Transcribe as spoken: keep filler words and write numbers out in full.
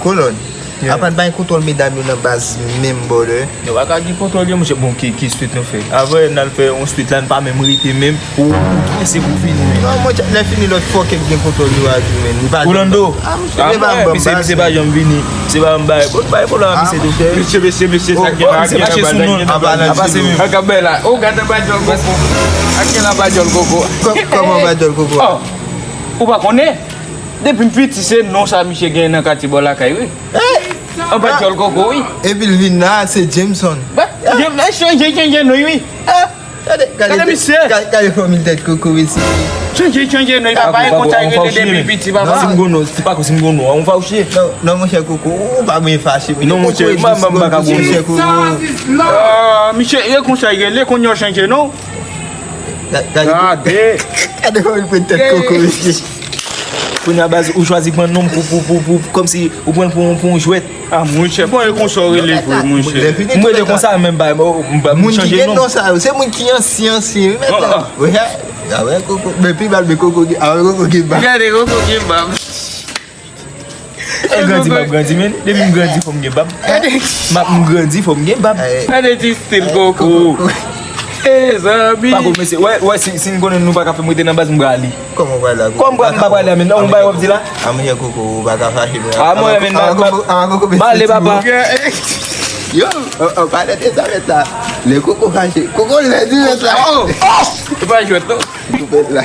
Kolòn. Apa n pa gen kontwòl medam yo nan baz menm, brother? Nou pa ka gen kontwòl yo, monchè. Bon, ki, ki swit nou fè? Avan n al fè yon swit la, n pa menm rete menm. Ou, ou prese pou vini. Non, monchè, lè fini lòt fòkè k gen kontwòl yo a tou, men. Li pa Orlando. Ah, monchè, ah, men ba m ban misye, baz, misye pa janm vini. Misye pa m bay. Bon, bay pwoblèm a misye tou. Mesye, mesye, mesye, sa gen la, gen la, gen la. Apa se menm. Ak bay la. Oh, gade ba djòl koko. Ak gen la ba djòl koko. Kò-, kòman ba djòl koko? Oh, ou pa konnen? Depi m piti, se non sa misye gen nan katye bò lakay, wi. Anba djòl koko, wi. Epi l vin la, se Jameson. Ba, Jameson chanje, chanje non, wi. Ah, gade, gade, gade misye. Gade, gade fòmil tèt koko, mesye. Chanje, chanje non, papa, e konsa l rele depi piti, papa. Si m gon non, se pa kou si m gon non, on fawche. Non, non, monchè koko, ou pa byen fache. Non, monchè, m pa, m pa ka gon non. Monchè koko. Ah, misye, e konsa l rele, kounye a w chanje non. Gade. Gade kòman li pran tèt koko, mesye. Kounye a baz, ou chwazi pran nonm pou, pou, pou, pou, kòmsi ou pran l pou, pou yon jwèt. Ah, monchè, bon, e konsa w rele vre, monchè. M rele konsa menm, ba, m, m, m chanje non. Moun ki gen non sa yo, se moun ki ansyen, ansyen, wi, mèt la. Wè, a wè, koko, men pi mal, men koko, a wè, koko gen bab. Gade, koko gen bab. E grandi, m ap grandi, men. Depi m grandi, fò m gen bab. M ap, m grandi, fò m gen bab. Gade ti stil koko. E zanmi. Pa kòmanse. Wè, wè, si, si n konnen nou pa ka fè m rete nan baz, m prale. Kòman w prale la? Kòm m prale, m pa prale, men non, ou bay w ap di la. A, monchè koko, ou pa ka fache, men. A, mwen, men, avan koko, avan koko, m ale, papa. Yo, an, an, pa nèt sa, mèt la. Lè koko fache, koko, lè di mèt la. Oh, oh! E pa jwèt, non. Koko, mèt la.